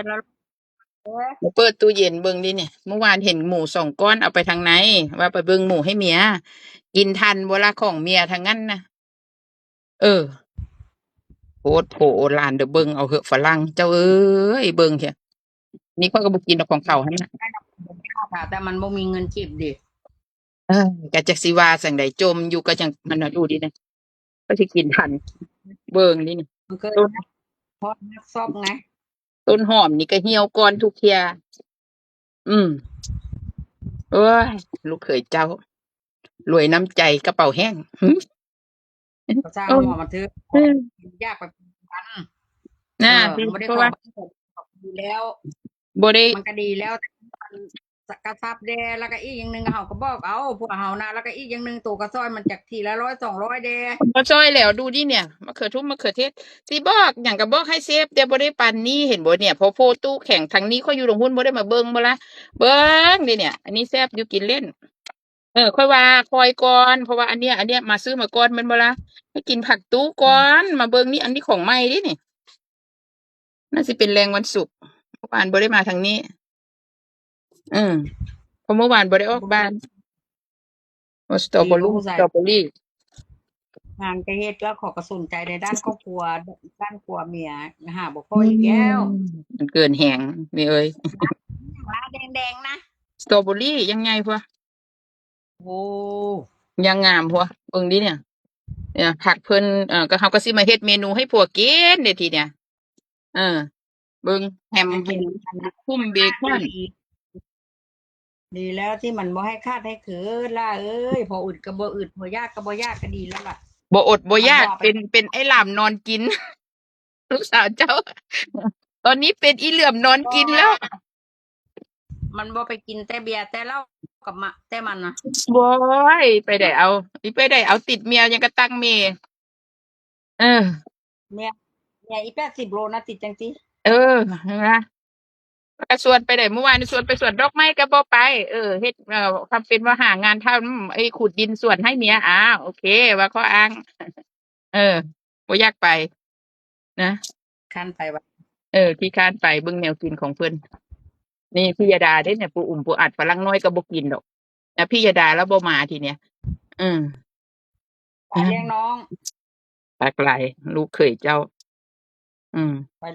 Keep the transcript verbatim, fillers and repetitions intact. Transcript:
แล้ว มาเปิดตู้เย็นเบิ่งดิเนี่ย เมื่อวานเห็นหมูสองก้อน เอาไปทางไหน ว่าไปเบิ่งหมูให้เมีย กินทันบ่ล่ะ ของเมียทั้งนั้นนะ เออ โพดโผหลานเด้อ เบิ่งเอาเหอะฝรั่ง เจ้าเอ้ย เบิ่งเถอะ นี่ข้อยก็บ่กินดอกของเขาหั่นน่ะ ค่ะ แต่มันบ่มีเงินเก็บเด้ เออ ก็จักสิว่าจั่งใด จมอยู่ก็จั่ง มันน่ะ ดูดิเนี่ย ก็สิกินทัน เบิ่งดิเนี่ย มันก็ ต้น เพราะมักซอกไง ต้นหอมนี่ก็เหี่ยวก่อนทุกเทื่อ อืม โอ้ย ลูกเขยเจ้า รวยน้ำใจกระเป๋าแห้ง หึ ก็สร้าง โอ้ หัวมันเถอะ อืม อยากไปกัน น่ะ เออ มันบ่ได้ เพราะว่า ของดีแล้ว บ่ได้ มันก็ดีแล้ว แต่มันกระซับแด่ แล้วก็อีกอย่างหนึ่ง เฮาก็บอกเอา พวกเฮานะ แล้วก็อีกอย่างหนึ่ง โตก็ซอยมันจักทีละร้อยสองร้อยแด่ บ่ซอยแล้ว ดูดิเนี่ย มะเขือทุ่ม มะเขือเทศ สิบอกหยังก็บอกให้เซฟ แต่บ่ได้ปานนี้ เห็นบ่เนี่ย พอโพตู้แข็งทางนี้ ข้อยอยู่ตรงพุ้น บ่ได้มาเบิ่งบ่ล่ะ เบิ่งนี่เนี่ย อันนี้แซ่บอยู่ กินเล่น เออ ข้อยว่าคอยก่อน เพราะว่าอันเนี้ย อันเนี้ยมาซื้อมาก่อนแม่นบ่ล่ะ ให้กินผักตู้ก่อน มาเบิ่งนี่ อันนี้ของใหม่เด้นี่ น่าสิเป็นแลงวันศุกร์ เมื่อวานบ่ได้มาทางนี้ อืม เพราะเมื่อวานบ่ได้ออกบ้าน โอ้ สตรอเบอรี่ บ่รู้ใส่ สตรอเบอรี่ งานก็เฮ็ด แล้วข้อยก็สนใจในด้านครอบครัว ด้านครัวเมีย หาบ่ค่อยอีกแล้ว อืม มันเกินแฮง เมียเอ้ย แดงๆ นะ สตรอเบอรี่ยังไงพวก โอ้ ยังงามพวก เบิ่งดิเนี่ย เนี่ย ผักเพิ่น เอ่อ ก็ เฮาก็สิมาเฮ็ดเมนูให้ผัวกินเด้ทีเนี่ย เออ เบิ่งแฮม น่ากิน เบคอน ดี ดีแล้วที่มันบ่ให้ขาดให้เขินล่ะเอ้ย พออึดก็บ่อึด พออยากก็บ่อยาก ก็ดีแล้วล่ะ บ่อดบ่อยาก มันบ่ไป เป็น เป็นไอ้หลามนอนกิน ลูกสาวเจ้า ตอนนี้เป็นอีเหลือมนอนกินแล้ว มันบ่ไปกินแต่เบียร์แต่เหล้ากับมะ แต่มันนะ โว้ย ไปได้เอา อีไปได้เอาติดเมียยังกะตังเม เออ เมีย เมียอีแปดสิบโลนะ ติดจังซี่ เออ เห็นไหม ก็ชวนไปได้ เมื่อวานชวนไปสวนดอกไม้ก็บ่ไป เออ เฮ็ด เอ่อ ทำเป็นว่าหางานทำ ไอ้ขุดดินสวนให้เมีย อ้าว โอเค ว่าข้ออ้าง เออ บ่อยากไป นะ คันไปวะ เออ ขี้คร้านไป เบิ่งแนวกินของเพิ่น นี่พี่ยดาเด้เนี่ย ปูอุ่มปูอัด ฝรั่งน้อยก็บ่กินดอก นะ พี่ยดาแล้วบ่มาทีเนี้ย อืม ไปเลี้ยงน้อง ปากหลาย ลูกเขยเจ้า อืม ไป